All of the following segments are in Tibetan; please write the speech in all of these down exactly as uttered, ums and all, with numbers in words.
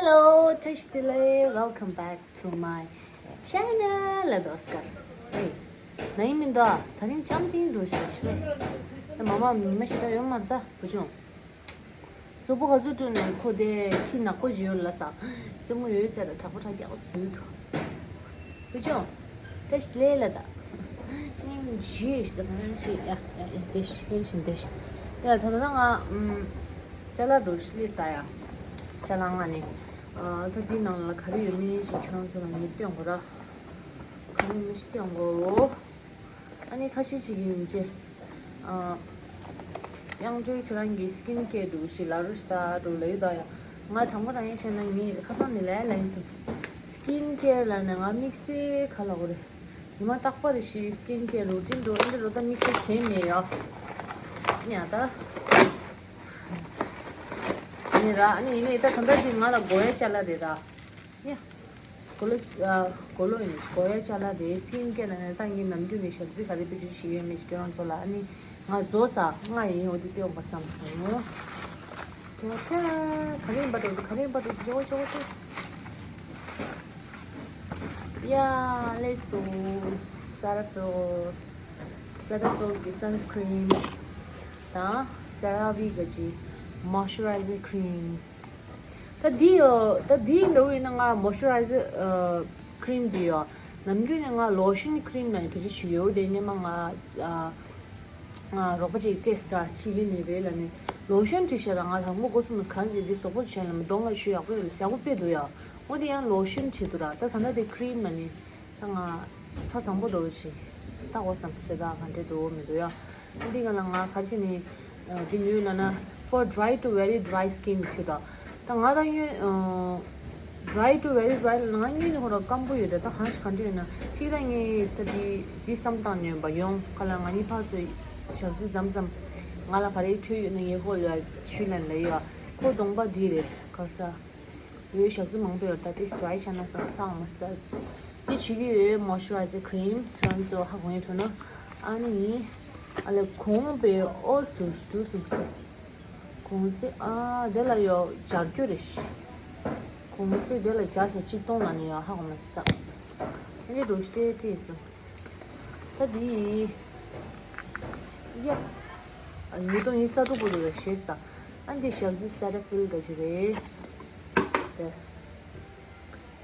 Hello, བཀྲ་ཤིས་བདེ་ལེགས། Welcome back to my channel. ལ་དོ་སྐར། ཧེ། ན་ཡིན་མིན་དོ། ད་རིང་ལྕམ་ཏིང་འགྲོ་ཞིག་ཤོད། ད་མ་མ་མི་མ་ཞིག་ད་ཡོང་མ་ད་བུ་ཆུང་། གཟུགས་པོ་ག་ཚོད་བཀྲུས་ནས་ཁོ་དེ་ཁྱི་ནག་པོ་ཅིག་ཡོད་ལ་ས། རྩེད་མོ་ཡོད་ཚད་ལ་དྲག་པོ་དྲག་རྒྱག་བཟོས་འདུག་བུ་ཆུང་། བཀྲ་ཤིས་བདེ་ལེགས་ལ་ད། སྙིང་རྗེ་ཞིག་ད་ག་རང་ཞིག་ཡ་ཡ་ཡ་བདེ་ཞིག་བདེ་ཞིག་བདེ་ཞིག་ཡ་ད་ད་ད་ང་ཨམ། ཅ་ལག་འགྲོ་ཞིག་ལས་ས་ཡ། ཅ་ལག་ང་ནི། ཨ་ད་འདི་ནང་ལ་ག་རེ་ཡོད་མིན་ཞིག་ཁྱོད་རང་ཚོ་ལ་ངས་སྟོན་དགོས་ར། ག་རེ་མི་ཞིག་སྟོན་དགོས། ཨ་ནི་ཁ་ཤས་ཅིག་ཡིན་ཅེ། ཨ། དབྱངས་སྒྲོལ་ཁྱོད་རང་གི་skin care་འདུག་ཞིག་ལ་རུ་ཤི་ད་འགྲོ་ལ་ཡོད་ད་ཡ། ང་དྲང་པོ་རང་ཡིན་བཤད་ན་ངས་ཁ་སང་ནས་ལས་ལ་ཡིན་སོང་། Skin care་ལ་ནས་ང་དམིགས་བསལ་ག་ལ་གོ་རེད། ཉི་མ་རྟག་པར་ཞིག་skin care routine་འགྲོ་ཨེ་འདྲ་རོ་ད་དམིགས་བསལ་གས་མེད་ཡ། ཉ་ད། ནི་ར་ནི་ཡིན་ནའི་ད་ད་ལྟ་འདི་ང་ལ་དགོས་ཡ་ཅ་ལག་རེད་ད། ཡ། གོ་ལོ་ཨ། གོ་ལོ་ཡིན་གོ་ཡ་ཅ་ལག་དེ་སི་ཀིན་ཀེར་ནང་ནས་ད་ངས་ནམ་རྒྱུན་ནས་ཞབས་རྩི་ག་རེ་བེད་སྤྱོད་བྱེད་ཡོད་མེད་ཀྱི་ཁྱོད་རང་ཚོ་ལ་ཨ་ནི་ང་རྫོགས་ས་ང་ཡིན་འོ་དེ་སྟེར་འོང་པ་བསམ་སོང་། ཏྲ་ཏྲ། ག་རེ་ཡིན་པ་འགྲོ་ག་རེ་ཡིན་པ་འགྲོ་ཇོ་ཇོ་ཇོ། ཡ་ལེ་སོ། སེ་ར་ཕིལ། སེ་ར་ཕིལ་གྱི་སན་སི་ཀྲིན་དང་སེ་ར་ཝི་ག་ཅི་མོ་ཨིས་ཅུ་རའི་ཛར་ཀྲིན། ད་འདི་ཡོ། ད་འདི་འདྲ་བོ་ཡིན་ན་ང་མོ་ཨིས་ཅུ་རའི་ཛར་ཨ་ཀྲིམ་འདི་ཡོ། ནམ་རྒྱུན་ནས་ང་ལོ་ཤན་ཀྲིམ་ནང་བེད་སྤྱོད་བྱེད་ཡོད་དེ་ནས་མ་ང་ཨ་ང་རོགས་པ་ཅིག་ཊེ་སི་ཊ་བྱེད་ཀྱི་ནི་རེད་ལ་ནི། ལོ་ཤན་བྲིས་ཤག་ར་ང་དང་པོ་སྒོ་གསུམ་གང་གི་འདི་གཟུགས་པོ་བྱས་ལ་མི་གདོང་ལ་ཤུ་ཡག་པོ་རེད་ལ་ཡག་པོ་དཔེ་འདུག་ཡ། འོ་དེ་ཡང་ལོ་ཤན་བྲིས་འདུག་ར། ད་ད་ལྟ་དེ་ཀྲིམ་ལ་ནི་ད་ང་ཚ་དང་པོ་འདྲ་བོ་ཅིག་ལྟ་དགོས་བསམ་ཚེ་ད་ག་འདྲེ་འདུག་མི་འདུག་ཡ། འདི་ག་ལ་ང་ག་ཅི་ནི། འདི་ཉོས་ལ་ན། For dry to very dry skin བྲིས་དང་། ད་ང་ད་ཡོད། Dry to very dry ལ་ང་གཉིས་ནི་ཧོ་ར་སྐམ་པོ་ཡོད་དེ་ད་གང་ཞིག་ག་འདྲ་ཡོད་ན་ཅིག་ད་ངས་ད་འདི་འདི་བསམ་སྟངས་ཉོས་པ་ཡོང་ག་ལ་ང་གཉིས་ཕར་ཚོས་ཞབས་རྩི་མཚམས་མཚམས་ང་ལ་ག་རེ་འཕྲོད་ཡོད་ན་ངས་ཧོ་ལ་ཆུ་ལན་ལ་ཡོད་ཁོ་གདོང་པ་འདི་རེད་ག་ས། ཡོད་ཞག་རྩི་མང་པོ་ཡོད་ད་ཏིས་ཌ་རའི་ཆ་ན་ས་ས་འོང་མ་སི་ད། འདི་བྱེད་ཀྱི་ཡོད་མོ་ཨིས་ཅུ་རའི་ཛར་ཀྲིམ་ཁྱོད་ཚོ་ཧ་གོ་ཡིན་འགྲོ་ན། ཨ་ནི། ཨ་ལེ་གོང་པའི་ཨོ་སུ་སུ་སུ་སུ། གོང་ཚེ་ཨ་དེ་ལ་ཡོད་སྦྱར་རྒྱུ་རེད་ཤི། གོང་ཚེ་དེ་ལ་སྦྱར་ཤག་གཅིག་སྟོང་ལ་ནི་ཡོད་ཧ་གོ་མ་སི་ད། ཨ་ནི་འགྲོ་སྟེ་ཏི་སུ། ད་འདི། ཡ། ཉིས་སྟོང་ཉི་ཤུ་རྩ་དྲུག་པོ་རེད་ཤེས་ད། ཨ་འདི་ཞག་རྩི་སེ་ར་ཕིལ་ག་ཅི་རེད། དེ།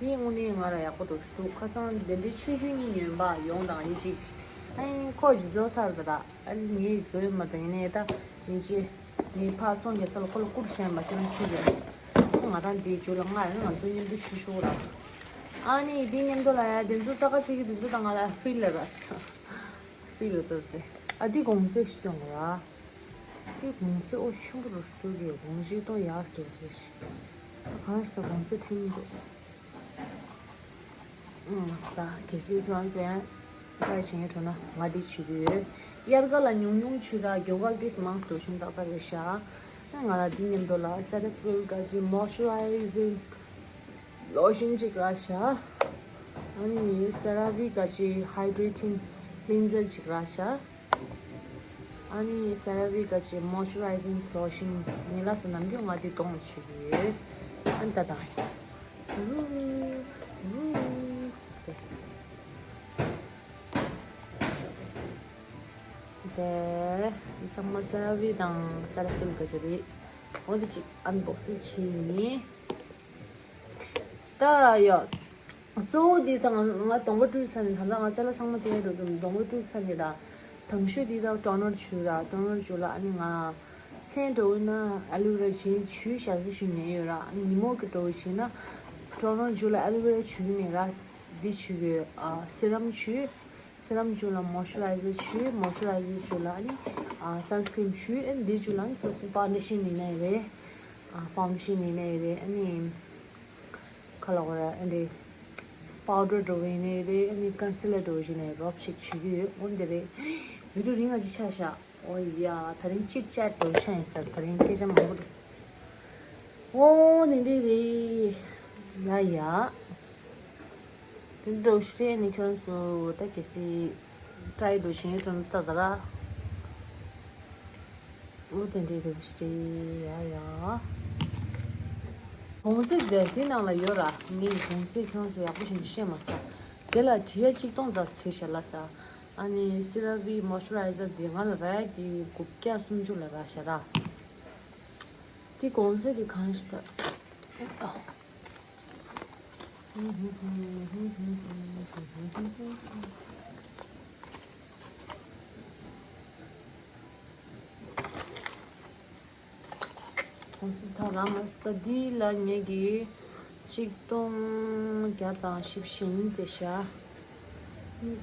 དེ་དངོས་གནས་ང་ལ་ཡག་པོ་འདུག་འདུག་ཁ་སང་དེ་འདྲའི་ཆུང་ཆུང་གཉིས་ཉོན་པ་ཡོང་དང་ཡིན་ཞིག་ཨ་ནི་ཁོ་ཞིག་བཟོ་ཚར་བ་ད་ཨ་ནི་ངས་བཟོ་ཡོད་མ་དང་ཡིན་ནའི་ད་ཡིན་ཅི་ངས་ཕར་ཚོང་རྒྱག་ས་ལ་ཁོ་ལ་བསྐུར་བཞག་མ་ཁྱོད་རང་ཁྱི་རེད། ཁོ་ང་དང་དེའི་རྒྱུ་ལ་ང་ཡང་ང་ཚོ་མཉམ་དུ་ཞུ་ཤོག་ར། ཨ་ནི་དེ་མཉམ་དུ་ལ་ཡ་དེ་ཚོ་ས་ཁ་ཚིག་གི་དེ་ཚོ་དང་ང་ལ་ཧྥི་ལ་ར་ཧྥི་ལ་ཏོ་དེ་ཨ་དེ་གོང་ཚད་ཞིག་སྟོན་དགོས་ར། དེ་གོང་ཚད་ཨོ་ཆེན་པོ་རུ་སྟོན་གི་གོང་ཚད་གཏོང་ཡག་སྟོན་རེད། ད་གང་ཞིག་ད་གོང་ཚད་ཁྲིམས་འདུག་ཨང་། ད་གལ་སྲིད་ཁྱོད་ཚོ་ཡང་ཊ་རའི་བྱེད་མཁན་འགྲོ་ན་ང་འདི་བྱེད་ཀྱི་ཡོད། དབྱར་ཁ་ལ་ཉུང་ཉུང་བྱུས་ར་རྒྱུན་ཁ་ཏིས་མང་སུ་འགྲོ་བཞིན་ཏག་ཏག་རེད་ཤག་ང་ལ་འདི་མཉམ་དུ་ལ་སེ་ར་ཕིལ་ག་ཅི་མོ་ཨིས་ཅུ་རའི་ཛིང་ལོ་ཤན་ཅིག་རག་ཤག་ཨ་ནི་སེ་ར་ཝི་ག་ཅི་ཧའི་ཌྲེ་ཊིང་ཀི་ལིན་ཛར་ཅིག་རག་ཤག་ཨ་ནི་སེ་ར་ཝི་ག་ཅི་མོ་ཨིས་ཅུ་རའི་ཛིང་ལོ་ཤན་ངས་ལ་ས་ནམ་རྒྱུན་ང་འདི་གཏོང་བྱེད་ཀྱི་ཡོད། ཨ་ནི་ད་དང་། རུ། རུ། དེ། འདི་ཚང་མ་སེ་ར་ཝི་དང་སེ་ར་ཕིལ་ག་ཅི་རེད། འོ་འདི་ཅིག་ཨན་བོག་སིང་བྱེད་ཡིན། ད་ཡ། གཙོ་བོ་འདི་ད་ང་ང་གདོང་པ་བཀྲུས་ཚར་ནས་ད་ལྟ་ང་ཅ་ལག་ཚང་མ་དེ་འགྲོ་གདོང་པ་བཀྲུས་ཚར་ནས་ད། དང་ཤོས་འདི་ད་ཊོ་ནར་བྱུགས་ར་ཊོ་ནར་བྱུགས་ལ་ཨ་ནི་ང་། མཚན་འགྲོ་བོ་ན་ཨ་ལུ་ཝེ་ར་ཇེལ་བྱུགས་ཞག་རྩི་ཞུ་ཉན་ཡོད་ར་ཨ་ནི་ཉིན་མོ་གི་འགྲོ་བོ་བྱས་ན། ཊོ་ནར་བྱུགས་ལ་ཨ་ལུ་ཝེ་ར་བྱུགས་ཀྱི་མེད་ར། འདི་བྱུགས་ཡོད་ཨ་སི་རམ་བྱུགས། སི་རམ་བྱུགས་ལ་མོ་ཨིས་ཅུ་རའི་ཛར་བྱུགས་མོ་ཨིས་ཅུ་རའི་ཛར་བྱུགས་ལ་ཨ་ནི་ཨ་སན་སི་ཀྲིན་བྱུགས་ཨ་ནི་འདི་བྱུགས་ལ་ཨ་ནི་སོ་སོ་ཕའུན་ཌེ་ཤན་ཡིན་ནའི་རེད། ཨ་ཕའུན་ཌེ་ཤན་ཡིན་ནའི་རེད་ཨ་ནི། ཁ་ལག་བ་ཨ་འདི། པའུ་ཌར་འགྲོ་བའི་ནས་རེད་ཨ་ནི་ཀོན་སི་ལར་འགྲོ་བཞིན་ནས་རོབ་ཞིག་བྱེད་ཀྱི་ཡོད་འོན་ཏེ་རེད། བི་ཌིའོ་རིང་ང་ཅིག་ཆགས་ཤག་ཨོ་ཡ་ད་རིང་ཅིག་ཅར་འགྲོ་ཆགས་ཡིན་ས་ད་རིང་སྐད་ཆ་མང་པོ་འདུག་ཨོ་ནི་འདི་རེད། ཡ་ཡ། དེ་འགྲོ་ཤེས་ནི་ཁྱོད་ཚོ་ད་གལ་སྲིད་ཊ་རའི་འགྲོ་བཞིན་འགྲོ་ན་ད་ད་ར། ཨོ་དེ་འདྲའི་རེད་པ་ཞེས་ཡ་ཡ། གོང་ཚད་དེ་དེ་ནང་ལ་ཡོད་ར། ངས་གོང་ཚད་ཁྱོད་ཚོ་ཡག་པོ་ཞིག་ཤེས་མ་སོང་། དེ་ལ་དྲི་ཡ་གཅིག་སྟོང་ཙམ་བྱས་ཤག་ལབ་ས། ཨ་ནི་སི་ར་བི་མོ་ཨིས་ཅུ་རའི་ཛར་དེ་ང་ལ་རག་ཡ་དེ་དགུ་བརྒྱ་སུམ་ཅུ་ལ་རག་ཤག་ར། དེ་གོང་ཚད་དེ་གང་ཞིག་ད། གོང་ཚད་ད་རག་མ་སོང་། ད་འདི་ལ་ངེད་ཀྱིས་ཆིག་སྟོང་བརྒྱ་དང་བཞི་བཅུ་ཞེ་གཉིས་བྱས་ཤག་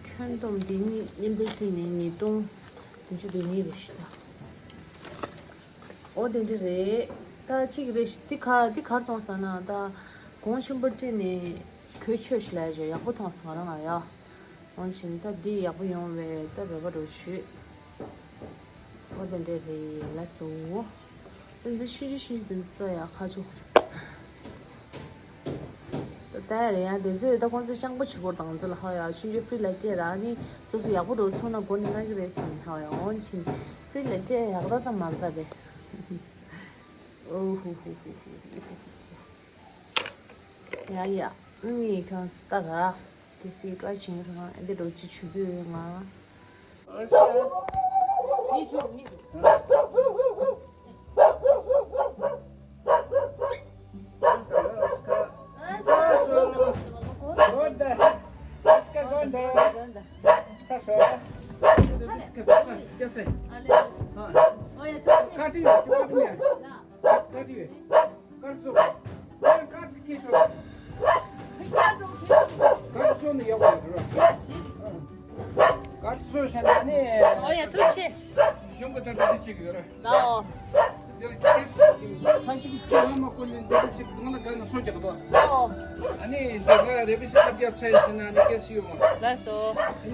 ཁྱོན་བསྡོམས་འདི་གཉིས་མཉམ་པའི་ཚེ་ནས་ཉིས་སྟོང་བདུན་ཅུ་དོན་གཉིས་རེད་ཤག་འོ་དེ་འདྲ་རེད། ད་གཅིག་རེད་ཤག་འདི་ག་འདི་གར་གཏོང་ས་ན་ད་གོང་ཆེན་པོ་སྤྲད་ནས་གོས་ཆོད་ཤག་ལབ་ཡ་ཡག་པོ་མཐོང་སོང་ང་རང་ང་ཡ། འོན་ཀྱང་ད་འདི་ཡག་པོ་ཡོང་བའི་ད་རེ་བ་རུ་ཞུས། འོ་དེ་འདྲ་རེད་ལགས་སོ། ད་འདི་ཤུན་ཅི་ཤུན་ཅི་དེ་ཚོ་ཡག་ཁ་ཆུ། ད་ཡ་རེད་ཡ། དེ་ཚོས་ད་ཁོང་ཚོས་སྤྱང་པོ་བྱེད་སྐོར་དང་ཚོ་ལ་ཧ་ཡ་ཤུན་ཅི་ཧྥི་རི་ལ་སྤྲད་ར་ནི་སོ་སོ་ཡག་པོ་རུ་ཚོང་ན་སྒོ་ནས་ན་གི་རེད་བསམ་ནས་ཧ་ཡ། འོན་ཀྱང་ཧྥི་རི་ལ་སྤྲད་ཡག་ར་ད་མ་ར་རེད། ཨོ་ཧུ་ཧུ་ཧུ་ཧུ་ཧུ་ཧུ། ཡ་ཡ། ཨ་ནི་ཁྱོད་ལྟ་ག་དེ་སི་ཀྲའི་ཆིང་རང་འདི་འགྲོ་ཅི་ཆུ་རྒྱུས་ཡོད་ང་། མི་ཆུ་མི་ཆུ། ཨོ་ཡ་ཐུགས་རྗེ་ཆེ། གཞུང་གི་དོན་དུ་ཅིག་ཡོད་རེད། ལའོ། འདིར་ཁྱེད་ཁ་ཞིག་ཁྱེད་ཧ་མ་གོ་ནས་འདི་འདྲ་ཞིག་གདོང་ལ་དགའ་ན་སོ་རྒྱག་དོ། ལའོ། ཨ་ནི་འདི་ང་རེ་བི་སི་ཁ་རྒྱབ་ཚད་ཟིན་ན་ནི་སྐད་སི་ཡོད་མ། ལགས་སོ།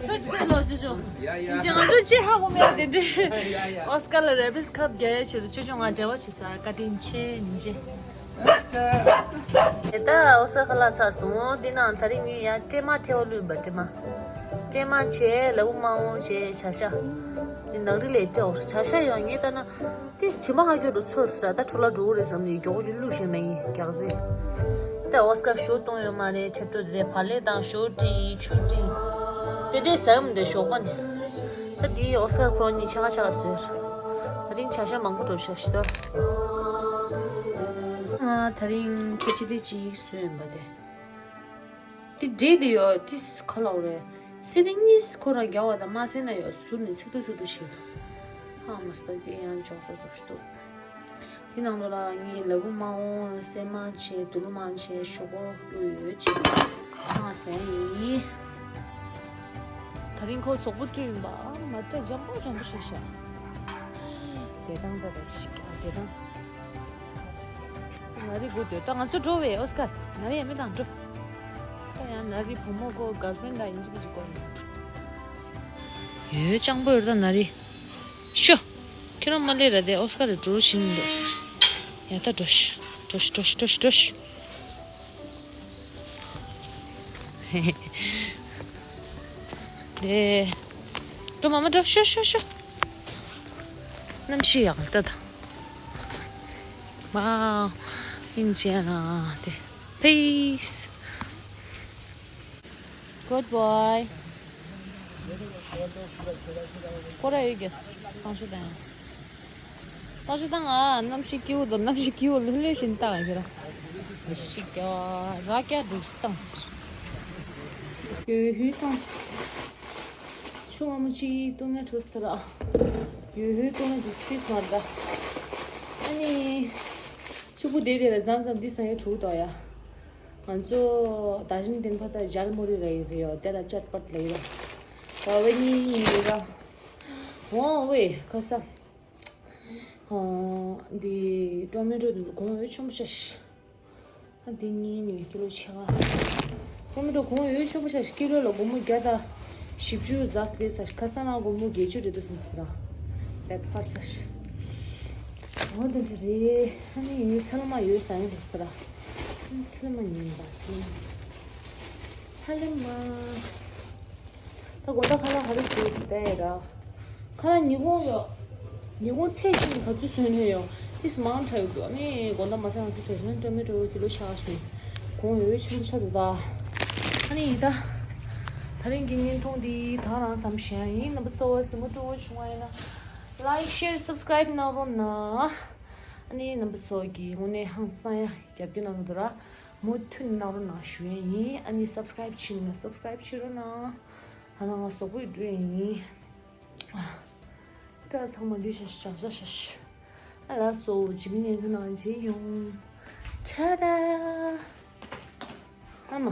ཐུགས་རྗེ་ཆེ་ལོ་ཅོ་ཅོ། ཡ་ཡ། ཅི་ང་ཚོ་ཅི་ཧ་གོ་མེད་དེ་འདྲ། ཡ་ཡ། ཨོ་སི་ཀར་ལ་རེ་བི་སི་ཁབ་རྒྱག་ཡ་ཆེད་དུ་ཅོ་ཅོ་ང་འབྲེལ་བ་བྱེད་ས་བཀའ་དྲིན་ཆེ་ཉིན་བྱེད། དེ་ལྟ་ཨོ་ས་ཁ་ལ་ཚ་སོང་། དེ་ནང་ད་རིང་ངས་ཡང་སྲན་མ་ཐལ་བ་བླུགས་པ། སྲན་མ། སྲན་མ་བྱས་ལ་འུ་མ་འོང་བྱས་བྱ་ཤ། དེ་ནག་རི་ལས་སྤྲད་འོར་བྱ་ཤ་ཡང་ངས་ལྟ་ན་ཏིས་བྱེ་མ་ཧ་གྱོ་འགྲོ་ཚོར་ཟེར། ད་འཕྲོ་བརླག་འགྲོ་གི་རེད་བསམ་ནས་མགྱོགས་པོ་ཅིག་བླུགས་བཞག་མ་ཡིན་རྒྱག་རྩིས། ད་ཨོ་སི་ཀར་ཞོ་བཏུང་ཡོད་མ་རེད། ཆབ་ཏོ་དེ་བག་ལེབ་དང་ཞོ་སྤྲད་ཡིན་ཆུ་སྤྲད་ཡིན། དེ་འདྲས་ཟ་གི་མི་འདུག་ཞོགས་པ་ནས། ད་དེའི་ཨོ་སི་ཀར་ཁོ་རང་གཉིས་ཆ་ག་ཆ་ག་ཟོས། ད་རིང་བྱ་ཤ་མང་པོ་འགྲོ་ཤག་ཤི་ཏོ། ང་ད་རིང་ཁྱི་ཅི་དེ་ཅིག་ཟོས་ཡིན་པ་དེ། དེ་འདྲེས་དེ་ཡོད་དེ་ག་ལ་རེད། སི་རི་གཉིས་ཁོ་ར་རྒྱ་བ་དང་མ་སེ་ན་ཡོད་ཟུར་ནས་ཚིག་ཏུ་ཚིག་ཏུ་ཞིག་ཧ་མ་སྟ་དེ་ཡང་འཇོག་སོ་འཇོག་ཤི་ཏོ། དེ་ནང་ལོ་ལ་ངའི་ལ་བུ་མ་འོང་སྲན་མ་བྱས་དུ་ལུ་མ་བྱས་ཞོག་པོ་བླུགས་ཡོད་ཅེས་ང་ཟན་ཡིན། ད་རིང་ཁོ་གཟུགས་པོ་བཀྲུས་ཡིན་པ་མ་ཏྲ་འཇམ་པོ་འཇམ་པོ་ཞིག་ཤག་དེ་དང་ད་ད་ཞིག་དེ་དང་། ན་རི་དགོས་འདོད་ད་ང་ཚོ་འགྲོ་བས་ཨོ་སི་ཀར་ན་རི་ཡ་མི་དང་འགྲོ། ད་ཡང་ན་རི་བུ་མོ་གོ་གར་ཕྲེན་ད་ཡིན་གཅིག་པུ་གཅིག་གོ་ཡིན། ཡོད་སྤྱང་པོ་ཡོད་ད་ན་རི། ཤོ། ཁྱེད་རང་མ་ལས་ར་དེ་ཨོ་སི་ཀར་རེ་འགྲོ་བཞིན་འདུག་ཡ་ད་འགྲོ་ཤི། འགྲོ་ཤི་འགྲོ་ཤི་འགྲོ་ཤི་འགྲོ་ཤི། ཧེ་ཧེ། དེ། འགྲོ་མ་མ་འགྲོ་ཤོ་ཤོ་ཤོ། གནམ་གཤིས་ཡག་ལྟ་ད། Wow. ཨིན་ཇི་ཡ་ན་དེ། Peace. Good boy. ཁོ་ར་ཡོད་ཀྱི་སང་ཞོ་དང་། སང་ཞོ་དང་ཨ་གནམ་གཤིས་སྐྱིད་པོ་དང་གནམ་གཤིས་སྐྱིད་པོ་ལྷོད་ལྷོད་བཞིན་བཏགས་ཡོད་ར། ཡེ་ཤི་ཀྱ་ར་ཀྱ་འགྲོ་བཏང་ཟེར། ཡོད་ཧུད་བཏང་ཤི། ཆུ་མ་མོ་གཅིག་བཏུང་ངས་འགྲོ་སྟེ་ར། ཡོད་ཧུད་བཏུང་ངས་འགྲོ་སྟེ་མར་ད། ཨ་ནི། ཕྱུག་པོ་དེ་དེ་ལ་མཚམས་མཚམས་འདི་ས་ཡ་དྲུག་དོ་ཡ། ང་ཚོ་ད་ཞིང་དེང་ཕ་ད་ཇལ་མོ་རི་ར་ཡི་རེད་ཡོ། དེ་ལ་ཅད་པད་ལ་ཡི་ར། ད་བེ་ནི་ཡི་ར། འོ་ཝེ་ཁ་ས། འོ་འདི་ཊོ་མེ་ཊོ་དེ་གོང་འོས་ཆེན་པོ་ཤ་ཤི། ཨ་འདི་གཉིས་ནི་ཀི་ལོ་ཕྱེད་ཀ། ཊོ་མེ་ཊོ་གོང་འོས་ཆེན་པོ་ཤ་ཤི། ཀི་ལོ་ལ་སྒོར་མོ་བརྒྱ་དང་བཞི་བཅུ་ཟ་སླེབས་ས་ཤི། ཁ་ས་ན་སྒོར་མོ་བརྒྱད་ཅུ་རེད་འདུག་སེམས་ཁོ་ར། པེ་ཕར་ས་ཤི། འོ་དེ་འདྲ་རེད། ཨ་ནི་ཡིན་ཚ་ལ་མ་ཡོད་ས་ཡིན་འགྲོ་ས་ར། ཨ་ནི་ཚ་ལ་མ་ཉན་པ་ཚ་ལ་མ། ཚ་ལ་མ། ད་དགོང་དག་ཁ་ལག་ག་རེ་བཟོས་འདུག་ལྟ་ཡ་ར། ཁ་ལག་ཉིན་གུང་ཡོད། ཉིན་གུང་ཚེ་ཤིང་ག་ཚོད་བཟོས་ནས་ཡོད། ཏིས་མང་དྲགས་ཡོད་ནི་དགོང་དག་མ་ཚད་ང་ཚོ་དེ་ཚོ་ཀྲོ་མེ་ཀྲོ་ཀི་ལོ་ཆགས་སོང་། གོང་འོས་ཆེན་པོ་ཆགས་འདུག་ད། ཨ་ནི་ཡིན་ད། ད་རིང་གི་བརྙན་ཐུང་འདི་ད་རང་བསམ་ཤེས་ཡིན། རྣམ་པ་ཚོ་སེམས་པ་སྤྲོ་བོ་བྱུང་བ་ཡིན་ན། Like, share, subscribe གནང་རོགས་གནང་། ཨ་ནི་རྣམ་པ་ཚོ་གི་དངོས་གནས་ཧང་སང་ཡ་རྒྱབ་སྐྱོར་གནང་གི་འདུག་ར། མུ་མཐུད་གནང་རོགས་གནང་ཞུ་ཡ་ཡིན། ཨ་ནི་སབ་སི་ཀ་རའིབ་བྱེད་མི་སབ་སི་ཀ་རའིབ་བྱེད་རོགས་གནང་། ད་ནང་ང་གཟུགས་པོ་འགྲོ་ཡ་ཡིན། ད་ཚང་མ་འདི་ཤ་ཤ་ཤ་ཤ་ཤ། ཨ་ལ་སོ་ཇི་མི་ནས་ཐུ་ནང་ཇི་ཡོང་། ཏྲ་ཏྲ། ཨ་མ།